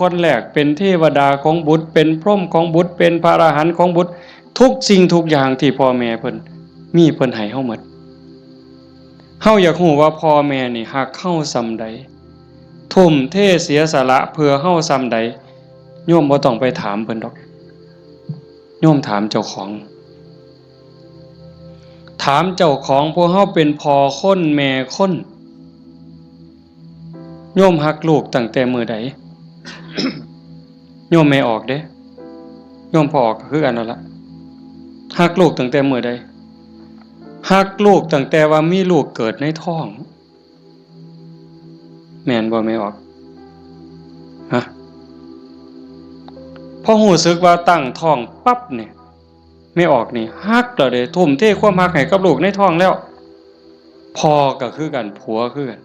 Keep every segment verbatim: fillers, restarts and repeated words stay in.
คนแรก เป็นเทวดาของบุตร เป็นพรหมของบุตร เป็นพระอรหันต์ของบุตร ทุกสิ่งทุกอย่างที่พ่อแม่เพิ่นมี เพิ่นให้เฮาหมด เฮาอยากฮู้ว่าพ่อแม่นี่ฮักเฮาส่ำใด ทุ่มเทเสียสละเพื่อเฮาส่ำใด โยมบ่ต้องไปถามเพิ่นดอก โยมถามเจ้าของ ถามเจ้าของ พวกเฮาเป็นพ่อคนแม่คน โยมฮักลูกตั้งแต่มื้อใด โยมแม่ออกเด้ โยมพ่อออกก็คือกันนั่นละ ฮักลูกตั้งแต่มื้อใด ฮักลูกตั้งแต่ว่ามีลูกเกิดในท้อง แม่นบ่แม่ออก ฮะ พอรู้สึกว่าตั้งท้องปั๊บเนี่ย แม่ออกนี่ฮักแล้วเด้ ทุ่มเทความฮักให้กับลูกในท้องแล้ว พ่อก็คือกัน ผัวคือกัน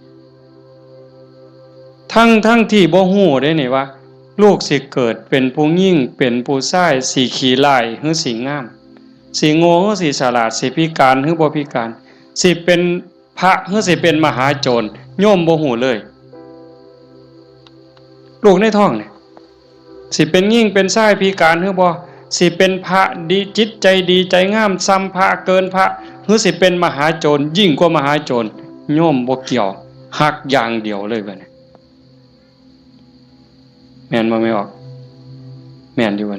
ทั้งๆ ที่บ่ฮู้เด้นี่ว่า ลูกสิเกิดเป็นผู้หญิง เป็นผู้ชาย สิขี้ร้ายหรือสิงาม สิโง่หรือสิฉลาด สิพิการหรือบ่พิการ สิเป็นพระหรือสิเป็นมหาโจร โยมบ่ฮู้เลย ลูกในท้องนี่ สิเป็นหญิงเป็นชายพิการหรือบ่ สิเป็นพระดี จิตใจดีใจงามส่ำพระ เกินพระ หรือสิเป็นมหาโจร ยิ่งกว่ามหาโจร โยมบ่เกี่ยว ฮักอย่างเดียวเลยบัดนี้ แม่นบ่แม่ออก แม่นอยู่บ่